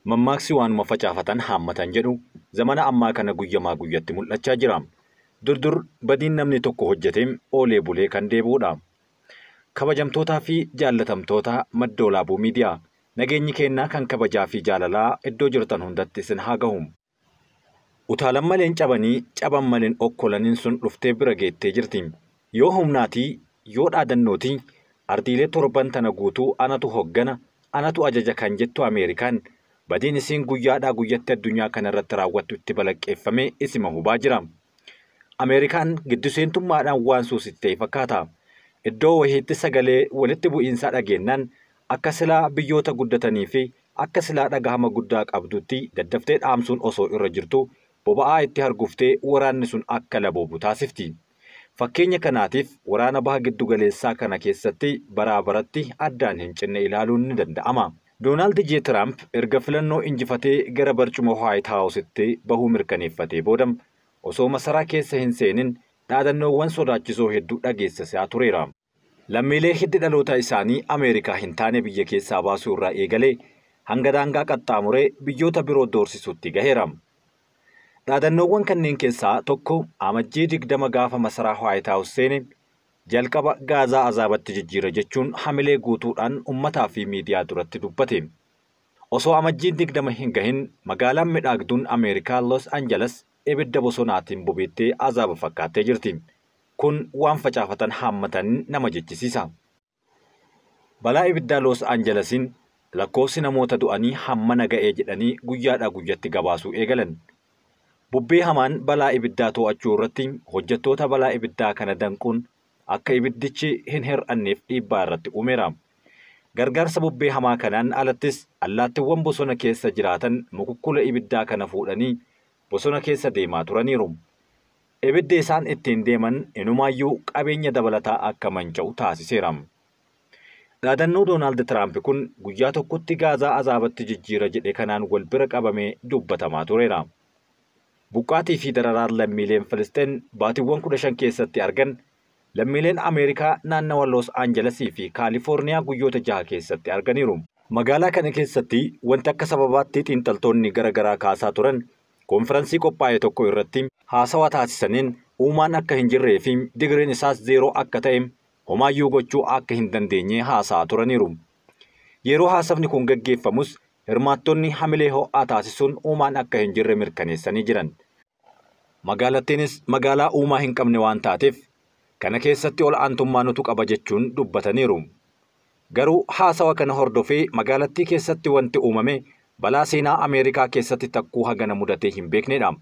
Mammaaksi waanuma facaafatan haammatan jedhu zamana ammaa kana guyyamaa guyyatti mul'achaa jira. Dur badiin namni tokko hojjetee oolee bulee kan deebi'udha. Kabajamtootaa fi jaallatamtoota Madda Walaabuu Miidiyaa, nageenyi keenna kan kabajaa fi jaalalaa iddoo jirtan hundatti isin haa gahu. Utaalan maleen cabanii, caban maleen okkolaniin sun dhuftee bira geettee jirti. Yoo humnaatii, yoo dhaadannootii, ardiilee torban tana guutuu anatu hoggana, anatu ajaja kan jettu Ameerikaan, badiin isiin guyyaadhaa guyyatti addunyaa kanarratti raawwattu itti balaqqeeffamee isima hubaa jira. Ameerikaan gidduseentummaadhaan waan suusitti ta'e fakkaata. Iddoo wayiitti sagalee walitti bu'iinsaa dhageennaan akka silaa biyyoota guddatanii fi akka silaa dhagahama guddaa qabdutti daddaftee dhaamsuun osoo irra jirtu boba'aa itti harguftee waraanni sun akka laboobu taasifti. Fakkeenya kanaatiif waraana baha giddugaleessaa kana keessatti baraa baratti addaan hin cinne ilaaluun ni danda'ama. Doonaald J. Tiraamp erga filannoo injifatee gara barcuma Waayit Haawusitti bahuu mirkaneeffatee booda osoo masaraa keessa hin seenin dhaadannoowwan sodaachisoo hedduu dhageessisaa tureera. Lammiilee hiddi dhaloota isaanii Ameerikaa hin taane biyya keessaa baasuu irraa eegalee hanga daangaa qaxxaamuree biyyoota biroo doorsisuutti gaheera. Dhaadannoowwan kanneen keessaa tokko Amajjii 20 gaafa masaraa Waayit Haawus seene jalqaba Gaazaa azaabatti jijjiira jechuun hamilee guutuudhaan uummataa fi miidiyaa duratti dubbate. Osoo Amajjiin 20 hin gahin magaalaan midhaagduun Ameerikaa Los Angeles ibidda bosonaatiin bobeettee azaaba fakkaattee jirti. Kun waan facaafatan haammatan nama jechisiisa. Balaa ibiddaa Los Angelesiin lakkoofsi namoota du'anii hammana ga'ee jedhanii guyyaadhaa guyyatti gabaasuu eegalan. Bubbee hamaan balaa ibiddaa to'achuu irratti hojjettoota balaa ibiddaa kana danquun akka ibiddichi hin hir'anneef dhiibbaa irratti uumeera. Gargaarsa bubbee hamaa kanaan alattis allaattiiwwan bosona keessa jiraatan mukukkula ibiddaa kana fuudhanii bosona keessa deemaa turaniiru. Ibiddi isaan ittiin deeman inumaayyuu qabeenya dabalataa akka manca'u taasiseera. Dhaadannoo Doonaald Tiraamp kun guyyaa tokkotti Gaazaa azaabatti jijjiira jedhe kanaan wal bira qabamee dubbatamaa tureera. Buqqaatii fi dararaan lammiileen Filisxeen baatiiwwan 15 keessatti argan lammiileen Ameerikaa naannawa Los Aanjalesii fi Kaalifoorniyaa guyyoota 6 keessatti arganiiru. Magaalaa kana keessatti wanti akka sababaatti xiinxaltoonni garaagaraa kaasaa turan konferansii qophaa'e tokko irratti haasawaa taasisaniin uumaan akka hin jirree fi digiriin isaas 0 akka ta'e homaayyuu gochuu akka hin dandeenye haasa'aa turaniiru. Yeroo haasafni kun gaggeeffamus hirmaattonni hamilee ho'aa taasisuun uumaan akka hin jirre mirkaneessanii jiran. Magaalattiinis magaalaa uumaa hin qabne waan taateef kana keessatti ol aantummaa nutu qaba jechuun dubbataniiru. Garuu haasawa kana hordofee magaalattii keessatti wanti uumame balaa seenaa Ameerikaa keessatti takkuu hagana mudatee hin beeknedha.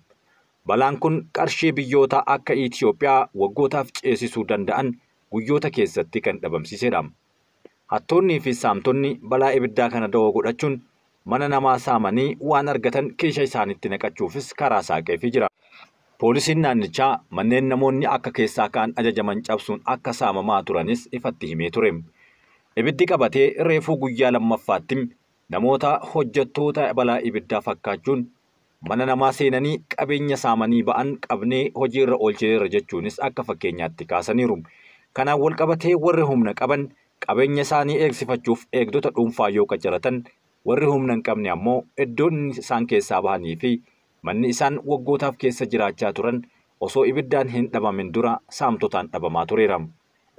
Balaan kun qarshii biyyoota akka Itiyoophiyaa waggootaaf ceesisuu danda'an guyyoota keessatti kan dhabamsiisedha. Hattoonnii fi saamtonni balaa ibiddaa kana da'oo godhachuun mana namaa saamanii waan argatan keesha isaanitti naqachuufis karaa saaqeefii jira. Poolisiin naannichaa manneen namoonni akka keessaa ka'an ajajaman cabsuun akka saamamaa turanis ifatti himee ture. Ibiddi qabatee reefuu guyyaa lammaffaatti namoota hojjettoota balaa ibiddaa fakkaachuun mana namaa seenanii qabeenya saamanii ba'an qabnee hojiirra oolcheerra jechuunis akka fakkeenyaatti kaasaniiru. Kanaan wal qabatee warri humna qaban qabeenya isaanii eegsifachuuf eegdota dhuunfaa yoo qacaratan, warri humna hin qabne ammoo iddoon isaan keessaa bahanii fi manni isaan waggootaaf keessa jiraachaa turan osoo ibiddaan hin dhabamin dura saamtotaan dhabamaa tureera.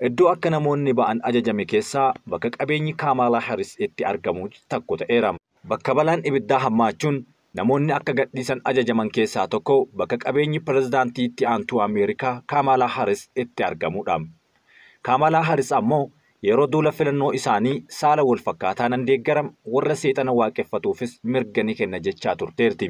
Iddoo akka namoonni ba'an ajajame keessaa bakka qabeenyi Kaamaalaa Haris itti argamu tokko ta'eera. Bakka balaan ibiddaa hammaachuun namoonni akka gadhiisan ajajaman keessaa tokko bakka qabeenyi pirezidaantii itti aantuu Ameerikaa Kaamaalaa Haris itti argamudha. Kaamaalaa Haris ammoo yeroo duula filannoo isaanii saala wal fakkaataa nan deeggaram warra seexana waaqeffatuufis mirga ni kenna jechaa turteerti.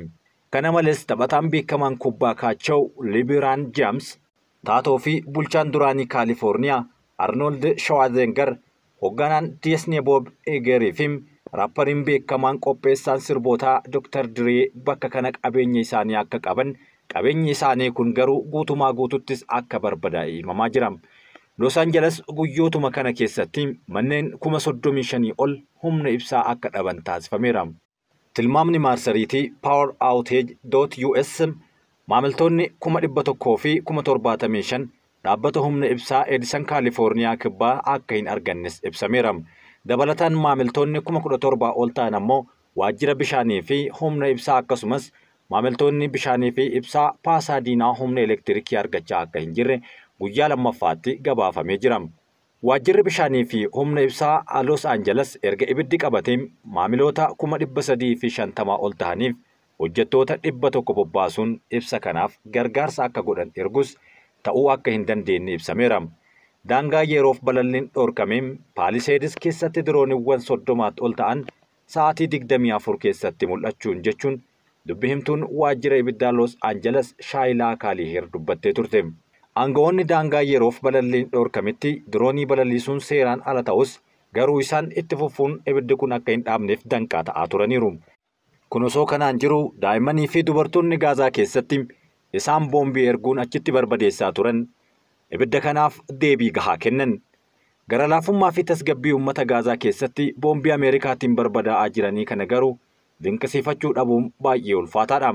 Kana malees taphataan beekamaan kubbaa kaachoo Libiraan James, taatoo fi bulchaan duraanii Kaalifoorniyaa Arnold Schwarzenegger, hoogganaan Disney Bob Iger fi raappariin beekamaan qopheessaan sirbootaa Dr. Dre bakka kana qabeenya isaanii akka qaban, qabeenyi isaanii kun garuu guutumaa guututtis akka barbadaa'e himamaa jira. Los Angeles guyyootuma kana keessatti manneen 35,000 ol humna ibsaa akka dhaban taasifameera. Tilmaamni maarsariitii poweroutage.us maamiltoonni 175,000 dhaabbata humna ibsaa Edison Kaalifoorniyaa kibbaa akka hin argannes ibsameera. Dabalataan maamiltoonni 17,000 ol ta'an ammoo Waajjira bishaanii fi humna ibsaa akkasumas maamiltoonni bishaanii fi ibsaa Paasaadiinaa humna elektirikii argachaa akka hin jirre guyyaa lammaffaatti gabaafamee jira. Waajjirri bishaanii fi humna ibsaa Los Angeles erga ibiddi qabatee maamiloota 350,000 ol ta'aniif hojjettoota 100 bobbaasuun ibsa kanaaf gargaarsa akka godhan ergus ta'uu akka hin dandeenye ibsameera. Daangaa yeroof balalliin dhorkamee Paaliseedis keessatti dirooniiwwan 30 ol ta'an sa'aatii 24 keessatti mul'achuun jechuun dubbi himtuun waajjira ibiddaa Los Angeles Shaayilaa Kaaliheer dubbattee turte. Aangawoonni daangaa yeroof balalliin dhorkametti diroonii balallisuun seeraan ala ta'us garuu isaan itti fufuun ibiddi kun akka hin dhaabneef danqaa ta'aa turaniiru. Kun osoo kanaan jiru daa'immanii fi dubartoonni Gaazaa keessatti isaan boombii erguun achitti barbadeessaa turan ibidda kanaaf deebii gahaa kennan. Gara laafummaa fi tasgabbii uummata Gaazaa keessatti boombii Ameerikaatiin barbadaa'aa jiranii kana garuu dinqisiifachuu dhabuun baay'ee ulfaataadha.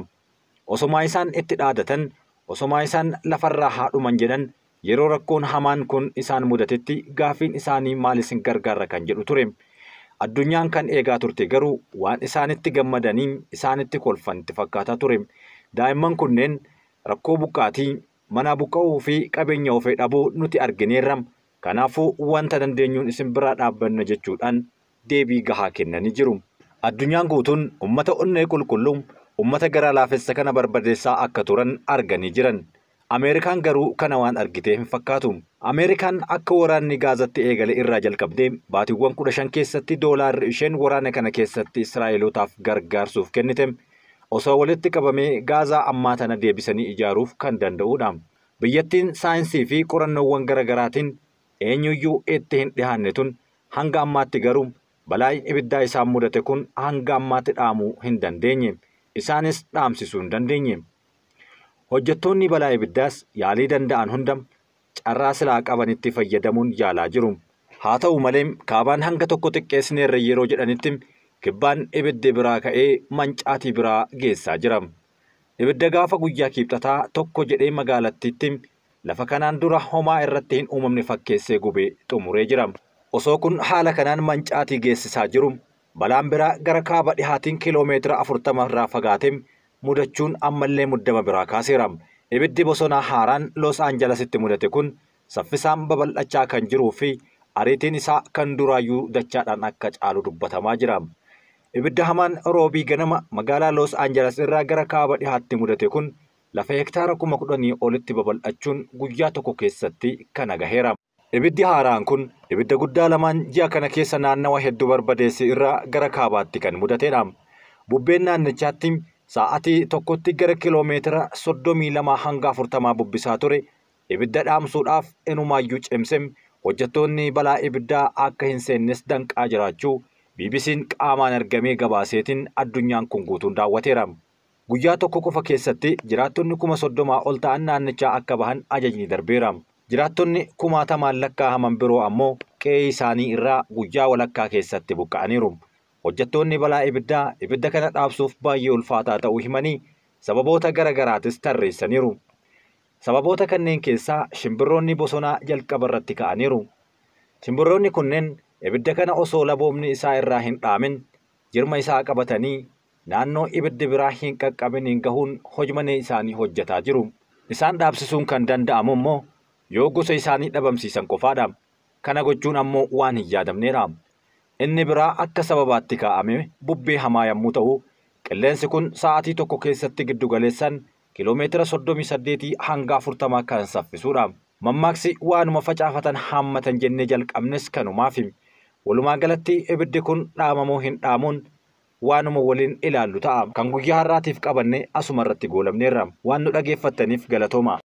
Osomaa isaan itti dhaadatan, osomaa isaan lafarraa haadhuman jedhan yeroo rakkoon hamaan kun isaan mudatetti gaafiin isaanii maal isin gargaara kan jedhu ture. Addunyaan kan eegaa turte garuu waan isaanitti gammadanii isaanitti kolfanitti fakkaataa ture. Daa'imman kunneen rakkoo buqqaatii, mana buqqa'uu fi qabeenya ofii dhabuu nuti argineerra. Kanaafuu wanta dandeenyuun isin biraa dhaabbanna jechuudhaan deebii gahaa kennanii jiru. Addunyaan guutuun uummata onnee qulqulluu, uummata gara laafessa kana barbadeessaa akka turan arganii jiran. Ameerikaan garuu kana waan argitee hin fakkaatu. Ameerikaan akka waraanni Gaazatti eegale irraa jalqabdee baatiiwwan 15 keessatti doolaarri isheen waraana kana keessatti Israa'elootaaf gargaarsuuf kennite osoo walitti qabamee Gaazaa ammaa tana deebisanii ijaaruuf kan danda'udha. Biyyattiin saayinsii fi qorannoowwan garaagaraatiin eenyuyyuu itti hin dhihaanne tun hanga ammaatti garuu balaan ibiddaa isaan mudate kun hanga ammaatti dhaamuu hin dandeenye. Isaanis dhaamsisuu hin dandeenye. Hojjettoonni balaa ibiddaas yaalii danda'an hunda carraa silaa qabanitti fayyadamuun yaalaa jiru. Haa ta'u malee kaabaan hanga tokko xiqqeessineerra yeroo jedhanitti kibbaan ibiddi biraa ka'ee mancaatii biraa geessaa jira. Ibidda gaafa guyyaa kiibxataa tokko jedhee magaalattiitti lafa kanaan dura homaa irratti hin uumamne fakkeessee gubee xumuree jira. Osoo kun haala kanaan mancaatii geessisaa jiru balaan biraa gara kaaba dhihaatiin kiiloomeetira 40 irraa fagaatee mudachuun ammallee muddama biraa kaaseera. Ibiddi bosonaa haaraan Los Angelesitti mudate kun saffisaan babal'achaa kan jiruu fi ariitiin isaa kan duraayyuu dachaadhaan akka caalu dubbatamaa jira. Ibidda hamaan roobii ganama magaalaa Los Angeles irraa gara kaaba dhihaatti mudate kun lafa hektaara 10,000 olitti babal'achuun guyyaa tokko keessatti kana gaheera. Ibiddi haaraan kun ibidda guddaa lamaan ji'a kana keessa naannawa hedduu barbadeesse irraa gara kaabaatti kan mudatedha. Bubbeen naannichaatti sa'aatii tokkotti gara kiiloomeetira 32 hanga 40 bubbisaa ture. Ibidda dhaamsuudhaaf inumaayyuu cimsee hojjettoonni balaa ibiddaa akka hin seennes danqaa jiraachuu BBC'n qaamaan argamee gabaaseetiin addunyaan kun guutuun daawwateera. Guyyaa tokko qofa keessatti jiraattonni 30,000 ol ta'an naannichaa akka bahan ajajni darbeera. Jiraattonni kumaatamaan lakkaa'aman biroo ammoo qe'ee isaanii irraa guyyaa walakkaa keessatti buqqa'aniiru. Hojjettoonni balaa ibiddaa ibidda kana dhaabsuuf baay'ee ulfaataa ta'uu himanii sababoota garaagaraatis tarreessaniiru. Sababoota kanneen keessaa shimbirroonni bosonaa jalqaba irratti ka'aniiru. Shimbirroonni kunneen ibidda kana osoo laboomni isaa irraa hin dhaamin jirma isaa qabatanii naannoo ibiddi biraa hin qaqqabiniin gahuun hojmanee isaanii hojjetaa jiru. Isaan dhaabsisuun kan danda'amu immoo yoo gosa isaanii dhabamsiisan qofaadha. Kana gochuun ammoo waan hin yaadamneedha. Inni biraa akka sababaatti kaa'ame bubbee hamaa yommuu ta'u, qilleensi kun sa'aatii tokko keessatti giddugaleessaan kiiloomeetira 38 hanga 40 kan saffisuudha. Mammaaksi waanuma facaafatan haammatan jennee jalqabnes kanumaafi. Walumaa galatti ibiddi kun dhaamamuu hin dhaamuun waanuma waliin ilaallu ta'a. Kan guyyaa har'aatiif qabanne asuma irratti goolabneerra. Waan nu dhageeffattaniif galatooma.